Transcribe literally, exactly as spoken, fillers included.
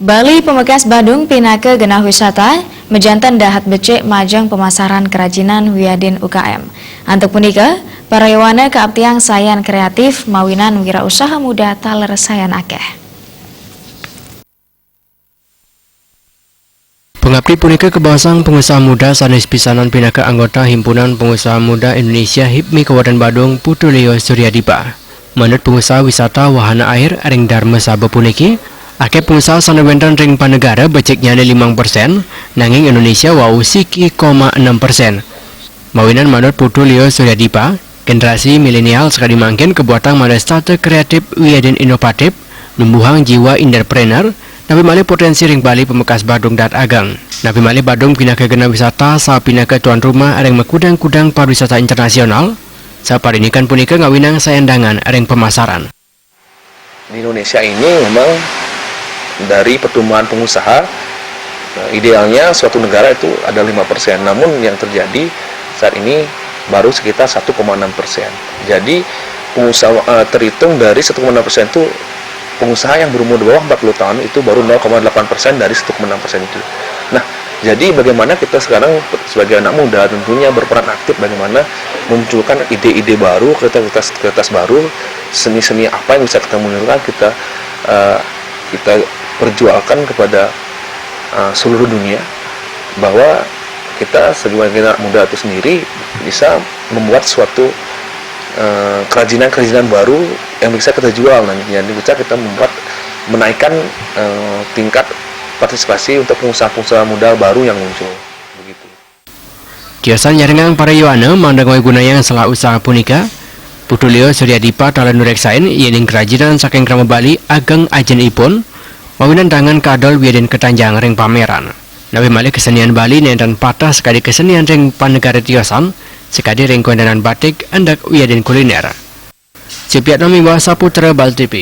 Bali Pemekas Badung pinaka genah wisata, majanten dahat becik majeng pemasaran kerajinan wiadin U K M. Antuk punika, para yowana kaaptiang sayan kreatif mawinan wirausaha muda taler sayan akeh. Pangapti punika kabaosang pangusaha muda sanes pisanan pinaka anggota Himpunan Pangusaha Muda Indonesia hipmi Kabupaten Badung, Putu Leo Suryadipa. Manut pangusaha wisata wahana air ring Dharma Sabha puniki, akeh pangusaha sane wenten ring panegara beciknyane limang persen, nanging Indonesia wau siki koma enam persen. Mawinan manut Putu Leo Suryadipa, generasi milenial sakadi mangkin kabuatang manut startup kreatif wiadin inovatif, numbuhang jiwa entrepreneur, napi malih potensi ring Bali Pemekas Badung dahat ageng. Napi malih Badung pinaka genah wisata, sapinaka tuan rumah ring makudang-kudang pariwisata internasional, saparinikan punika ngawinang sayan dangan ring pemasaran. Di Indonesia ini memang dari pertumbuhan pengusaha, eh, idealnya suatu negara itu ada lima persen. Namun yang terjadi saat ini baru sekitar satu koma enam persen. Jadi pengusaha, eh, terhitung dari satu koma enam persen itu pengusaha yang berumur di bawah empat puluh tahun itu baru nol koma delapan persen dari satu koma enam persen itu. Nah, jadi bagaimana kita sekarang sebagai anak muda tentunya berperan aktif bagaimana memunculkan ide-ide baru, kreativitas-kreativitas baru, seni-seni apa yang bisa kita munculkan, kita, eh, kita perjualkan kepada, eh, seluruh dunia bahwa kita sebagai anak muda itu sendiri bisa membuat suatu, eh, kerajinan-kerajinan baru yang bisa kita jual nantinya, bisa kita membuat, menaikkan, eh, tingkat partisipasi untuk pengusaha-pengusaha muda baru yang muncul. Begitu. Tiosan nyarengang para yowana mangda ngagunayang sela usaha punika, Putu Leo Suryadipa taler nureksain yening kerajinan saking krama Bali ageng ajinipun, mawinan dangan kadol wiadin katanjang ring pameran. Napi malih kesenian Bali nenten pateh sakadi kesenian ring panegara tiosan, sakadi ring kawentenan batik, endek wiadin kuliner. Cipiatno miwah Saputra Bali T V.